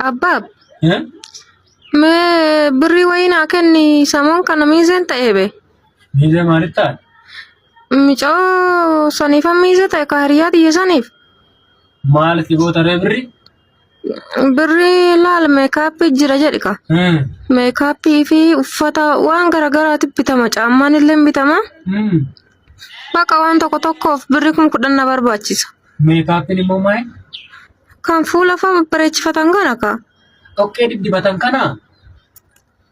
Abbaab, Eh? mee birrii wayii naa kenni samoon kana miizeen ta'ee be. Miizee maalitti ta'a? Micoo saniifan miizee ta'e ka hiriyaa tiyya saniif. Maal si goota ree birrii? Birrii laal meekaappii jira jedhi ka. Hmm. Meekaappii fi uffata waan garaagaraatu bitama caammaan illee bitama. Hmm. Baqa waan tokko tokkoof birri 10,000 na barbaachisa. Meekaappiin immoo maali? Kan fuula fa bareechifatan kana ka. Dhoqqee diddibatan kana?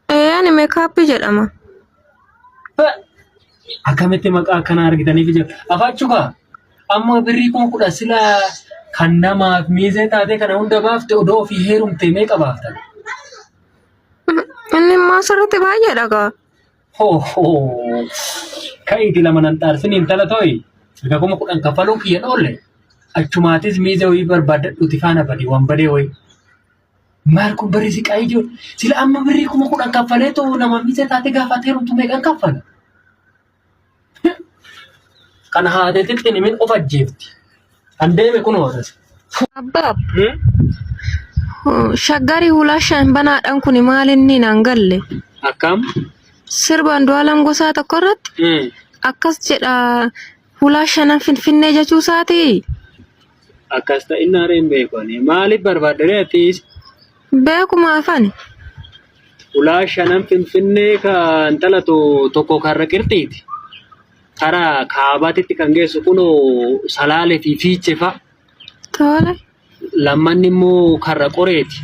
Ee ani meekaappii jedhama. Akkamitti maqaa akkanaa argitaniif ija afaachu kaa amma birrii 10,000 sila kan namaaf miizee taatee kana hunda baafte odoo ofii heerumte meeqa baafta? Inni immoo asirratti baay'eedha kaa. Hoo hoo ka'iiti lama nan xaarsin intala tooyi erga 10,000 kaffaluu kiyya dhoolle achumaatis miizee wayii barbaaddadhuuti faana badi waan badee wayii. Maal kun barri siqaayii jiru. Sila amma birrii 10,000 kaffalee too nama miizee taatee gaafa heerumtu meeqan kaffala? Kan haateetitti hin himin of ajjeefti. Kan deeme kunoo asas. Abbaab, shaggarii hulaa shan banaadhaan kun maal inni naan galle? Akkam? Sirba Andu'aalam Gosaa tokko irratti akkas jedha hulaa shanan Finfinnee jechuu isaatii? Akkas ta'innaa reen beeku ani. Maaliif barbaadde ati? Beekuma afani. Ulaa shanan Finfinnee kan dhalatu tokko karra qirxiiti. Kara kaabaatitti kan geessu kunoo Salaalee fi Fiichee fa'a. Tole. Lammanni immoo karra qoreeti.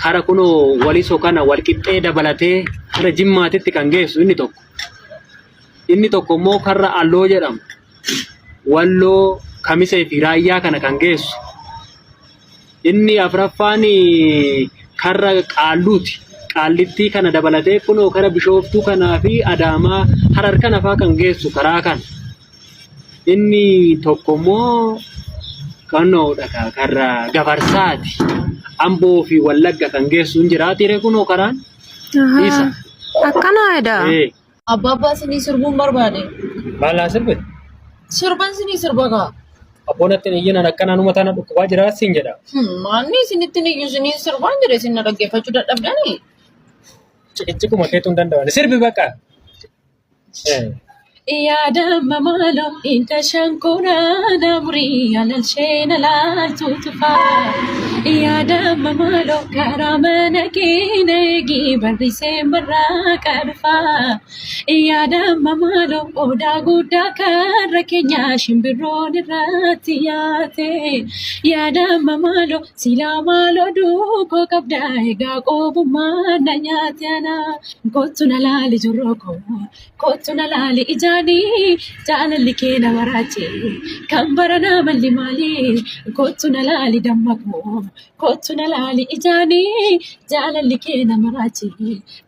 Kara kunoo walisoo kana walqixxee dabalatee kara Jimmaatitti kan geessu inni tokko. Inni tokko immoo karra Alloo jedhama. Walloo, Kamisee fi Raayyaa kana kan geessu. Inni afraffaan karra Qaalluuti. Qaallittii kana dabalatee kunoo kara Bishooftuu kanaa fi Adaamaa Harar kana faa kan geessu karaa kana. Inni tokko immoo kanoodha karra Gafarsaati. Amboo fi Wallagga kan geessu hin jiraatiire kunoo karaan isa. Akkana jedha. Ee. Abbaa abbaa sinii sirbuun barbaade. Maal naa sirbe? Sirban sinii sirba kaa. Abboon atti hin iyyinan akkanaa numa tana dhukkubaa jira siin jedha. Maanni isinitti hin iyyu sinii sirbaan jedhe isin na dhaggeeffachuu dadhabdanii. Ciqiciquma keetu hin danda'an. Sirbi bakka. Yaadamma maaloo inta shankoraa namurii alalshee na laaltu tufaa. Yaadamma maaloo karaa mana kee na eegi barriseen barraaqa dhufaa. Yaadamma maaloo odaa guddaa karra keenyaa shimbirroon irratti yaate. Yaadamma maaloo silaa maaloo duukoo qabda egaa qobummaa na nyaate ana. Kottu na laali jorroo koo kottu na laali ijaani jaalalli kee na maraache kan baranaa malli maali kottu na laali damma koo kottu na laali ijaani jaalalli kee na maraache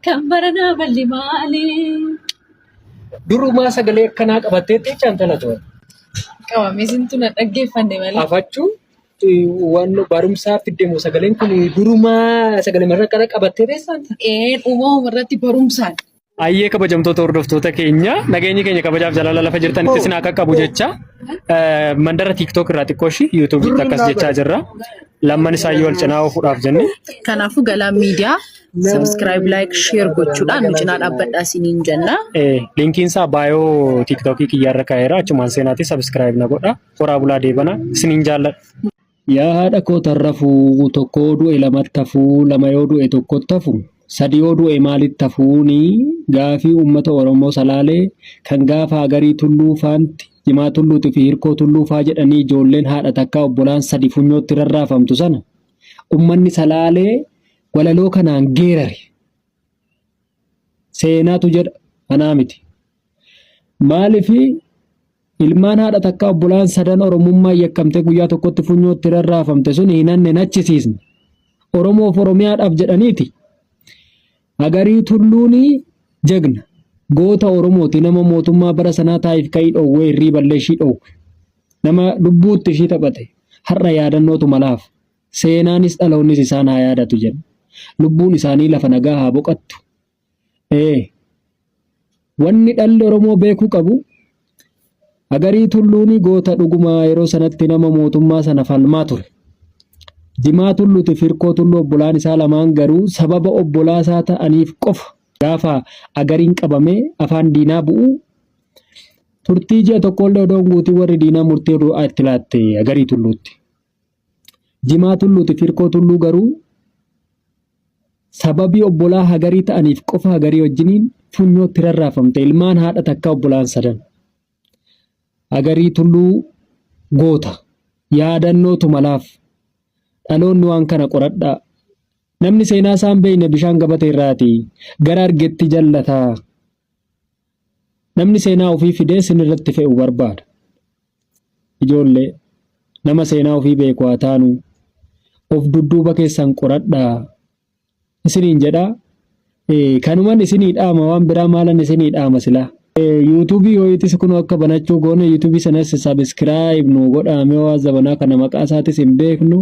kan baranaa malli maali. Durumaa sagalee akkanaa qabatteetti jecha intala ture. Qabamee sintu na dhaggeeffanne malee. Afachuu waan barumsaa fidde moo sagaleen kun durumaa sagalee marra akkana qabattee teessaan? Een uumamuma irratti barumsaan. Ayyee kabajamtoota hordoftoota keenya nageenyi keenya kabajaaf jaalala lafa jirtanitti isin haa qaqqabu jecha mandara TikTok irraa xiqqoo ishii YouTubetti akkas jechaa jirra. Lamman isaayyuu wal cinaa oofuudhaaf jenne. Kanaafuu Galaan Miidiyaa subscribe, like, share gochuudhaan nu cinaa dhaabbadhaa isiniin jenna. Linkiin isaa baayoo TikTokii kiyyaarra kaa'eera achumaan seenaatii subscribe na godha. Horaa bulaa deebana isiniin jaalladha. Yaa haadha koo tarrafuu tokko yoo du'e lamatti hafuu lama yoo du'e tokkotti hafu sadi yoo du'e maalitti hafuuni gaafii uummata Oromoo Salaalee kan gaafa Hagarii Tulluu faanti Jimaa Tulluuti fi Hirkoo Tulluu faa jedhanii ijoolleen haadha takkaa obbolaan sadi funyootti rarraafamtu sana uummanni Salaalee walaloo kanaan geerare. Seenaatu jedha anaa miti. Maaliif ilmaan haadha takkaa obbolaan sadan Oromummaan yakkamtee guyyaa tokkotti funyootti rarraafamte sun hin hanne hin achisiisne. Oromoof Oromiyaadhaaf jedhaniiti. Hagarii Tulluun jagna goota Oromooti nama mootummaa bara sanaa taa'iif ka'ii dhoowwee hirriiballee ishii dhoowwe. Nama lubbuutti ishii taphate har'a yaadannootu malaaf. Seenaanis dhaloonnis isaan haa yaadatu jedha. Lubbuun isaanii lafa nagaa haa boqattu. Ee, wanni dhalli Oromoo beekuu qabu Hagarii Tulluun goota dhugumaa yeroo sanatti nama mootummaa sana falmaa ture. Jimaa Tulluutiif Hirkoo Tulluu obbolaan isaa lamaan garuu sababa obbolaa isaa ta'aniif qofa gaafa Agariin qabamee afaan diinaa bu'u turtii ji'a tokkollee odoo hin guutin warri diinaa murtee du'aa itti laatte Agarii Tulluutti. Jimaa Tulluutiif Hirkoo Tulluu garuu sababii obbolaa Hagarii ta'aniif qofa Hagarii wajjiniin funyootti rarraafamte ilmaan haadha takkaa obbolaan sadan. Hagarii Tulluu goota. Yaadannootu malaaf. Dhaloonni waan kana qoradhaa. Namni seenaa isaa hin beekne bishaan gabatee irraati. Gara argetti jallataa. Namni seenaa ofii fidee sin irratti fe'u barbaada. Ijoollee nama seenaa ofii beeku haa taanu. Of dudduuba keessan qoradhaa. Isiniin jedha. Kanuman isinii dhaama waan biraa maalan isinii dhaama silaa. Yuutuubii wayiitis kun akka banachuu goone yuutuubii sanas sabiskiraayib nu godhaa mee waan zabanaa kana maqaa isaatis hin beeknu.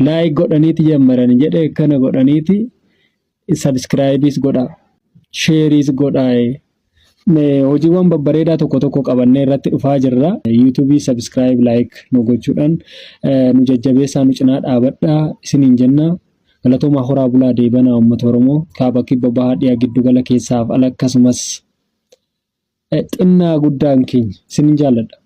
Laayik godhaniiti jammarani jedhe kana godhaniiti sabiskiraayibiis godhaa. Sheeriis godhaa. Hojiiwwan babbareedaa tokko tokko qabannee irratti dhufaa jirra. Yuutuubii sabiskiraayib laayik nu gochuudhaan nu jajjabeessaa nu cinaa dhaabadhaa isiniin jenna. Galatoomaa horaa bulaa deebanaa uummata Oromoo kaaba kibba bahaa dhiyaa giddugala keessaaf ala akkasumas xinnaa guddaan keenya isinin jaalladha.